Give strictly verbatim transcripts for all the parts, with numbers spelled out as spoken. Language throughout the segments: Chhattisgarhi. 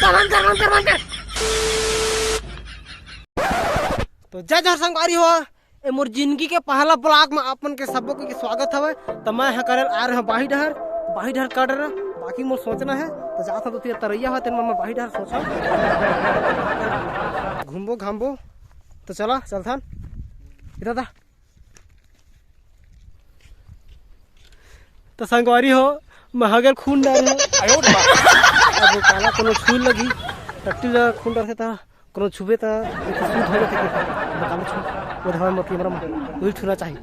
तो जय जोहार संगवारी हो, ए मोर जिंदगी के पहला vlog में आप मन के सबो के स्वागत हवय। त मैं ह करे ल आए रहे बाही डहर, बाही डहर कर डहर, बाकी मोर सोचना है। त जात हन तो तेरा तरैया ह, तेन म मैं बाही डहर सोचा घूमबो घामबो। त चला चलथन इधर दा। त संगवारी हो, महागल खून डारे। अब काला कोनो छू लगी, टट्टी ला खून डारथे त कोनो छुबे त एक सूद हो जाथे। बताओ छू, वो धवा मोर कैमरा में वही छूना चाहिए।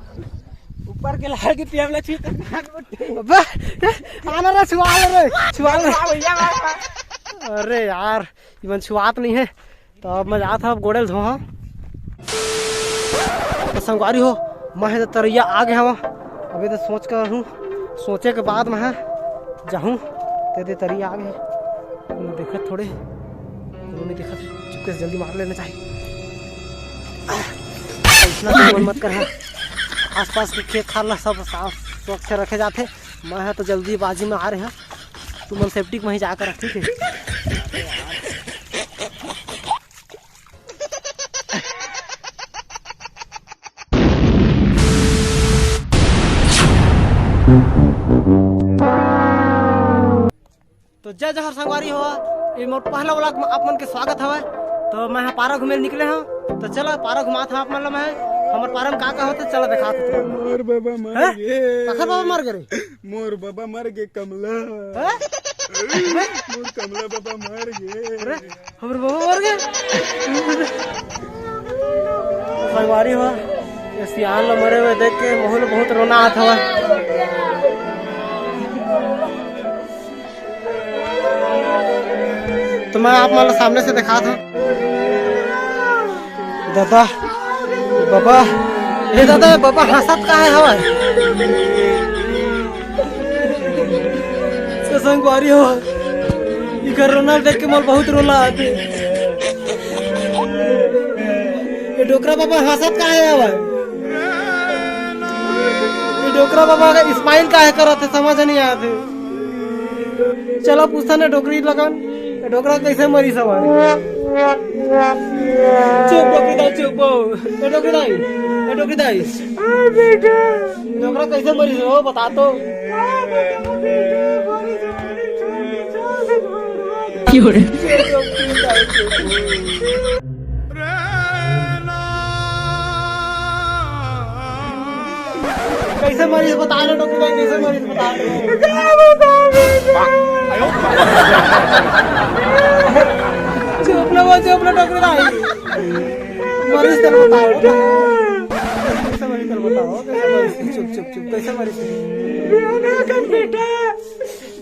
ऊपर के लाल के पियावला छी त नाक में अबे, आना रे, छुआ ले रे, छुआ ले। भैया, अरे यार, इमन छुआत नहीं है। तो अब मैं जात हूँ, अब गोड़े ल धोहा। तो संगवारी हो, मैं ह तो तरैया आ गया हूँ। अभी तो सोच कर हूँ, सोचे के बाद मैं ह जाहूँ। ते दे तरैया आ गए, कोनो देखत थोड़े, कोनो नहीं देखत, चुपके से जल्दी मार लेना चाहिए। इतना तो मन मत कर, हाँ। आसपास के खेत खार ला सब साफ स्वच्छ रखे जाते। मैं ह तो जल्दीबाजी में आ रहे हैं, तुमन सेफ्टी में ही जाकर रख, ठीक है? तो जय जोहार संगवारी हो, ये मोर पहला vlog में आप मन के स्वागत हवय। तो मैं ह पारा घूमे निकले हूँ, तो चला पारा घुमात हूँ आप मन ला मैं। हमर पारा में का का होथे, चला देखात हूँ। मोर बाबा मर हैं? गे। काकर बाबा मर गे रे? मोर बाबा मर गे कमला। हैं? मोर कमला बाबा मर गे। अरे, हमर बाबा मर गे। संगवारी हो, ये सियान ला मरे हुए देख के मोहू ल बहुत रोना आत हवय। तो मैं आप मन ला सामने से देखात हूँ। दादा, बाबा, ए दादा, बाबा हंसत काहे हवय? तो संगवारी हो, इकर रोना देख के मोर बहुत रोना आथे। ये डोकरा बाबा हंसत काहे हवय? ये डोकरा बाबा का smile काहे करत हे, समझ नहीं आत हे। चलो पूछथन डोकरी लगन, ये डोकरा कैसे मरी सवारी? चुप डोकरी दाई, चुप हो। ए डोकरी दाई, ए डोकरी दाई। हाँ बेटा। डोकरा कैसे मरी हो, बता तो। हाँ बेटा, बेटा, मरी सवारी, छोड़ दे, छोड़ दे, छोड़ दे। क्यों रे? चुप, चुप, चुप, चुप। कैसे मरीज बता लो डोकरी दाई, कैसे मरीज बता लो। चुप ना वो, चुप ना डोकरी दाई। मरीज तेरे बताओ। कैसे मरीज तेरे बताओ, कैसे मरीज? चुप, चुप, चुप, कैसे मरीज? बेटा।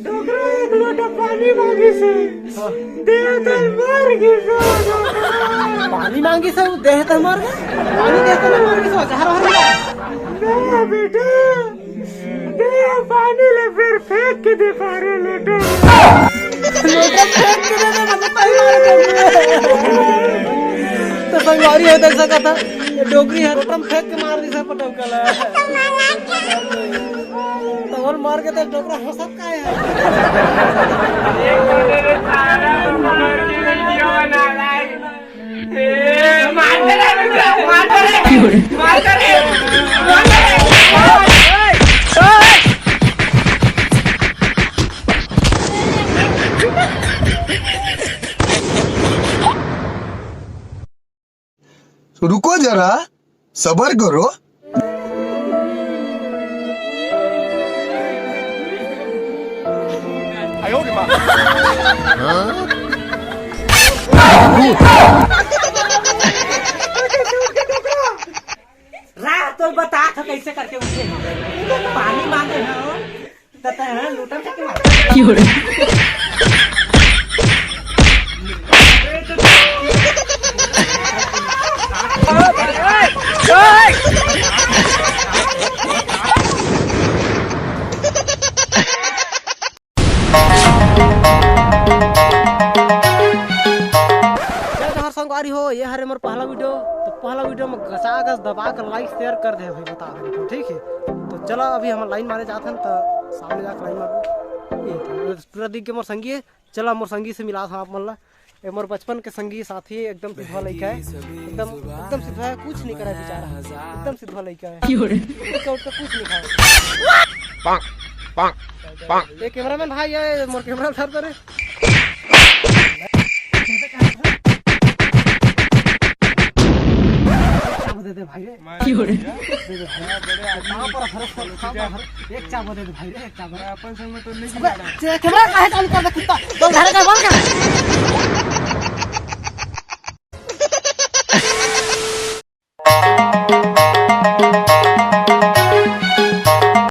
डोकरा एक लोटा पानी मांगिस हे। हाँ। दे दे मर गिस हे डोकरा। पानी मांगिस हे, वो दे दे मर गे। पानी दे दे मर गिस हे, जहर वहर मिला। ना बेटा, दे पानी ले फिर फेंक के दे पारे लोटा। लोटा फेंक के दे दे, मतलब, पानी मार दे। तो संगवारी हो, देख सकत हा, ये डोकरी हे, लोटा में फेंक के मार दिस हे पटौका ला। तवन मार के तो डोकरा हंसत काहे हे? ए, मार दे रे, मार दे रे, मार दे रे, मार दे रे। रुको जरा, सबर करो। राह तो बता था कैसे करके उठे हम। पानी मांगे हो, तो तै लोटा फेंक के मार। जय जोहार संगवारी हो, ये हरे मोर पहला video। तो पहला video में घचा घच दबा कर like share कर दे भाई, बता दे तो, ठीक है। तो चला अभी हम line मारे जात हन, तो सामने जाकर line मारबो। ये तो पूरा दिख के मोर संगी है, चला मोर संगी से मिलात हन आप मन ला। ये मोर बचपन के संगी साथी, एकदम सिधवा लइका है, एकदम एकदम सिधवा है, कुछ नहीं करे बेचारा, एकदम सिधवा लइका है। उठका उठका कुछ नहीं खाए। ये कैमरामैन भाई, ये मोर कैमरा धर दे रे। दे दे भाई रे। कहाँ पर हरस कर, कहाँ पर हरस? एक चाबो दे दे भाई रे, एक चाबो। अपन संग में तो नहीं अबे, कैमरा काहे चालू कर दे कुत्ता? तो घर का बंद कर।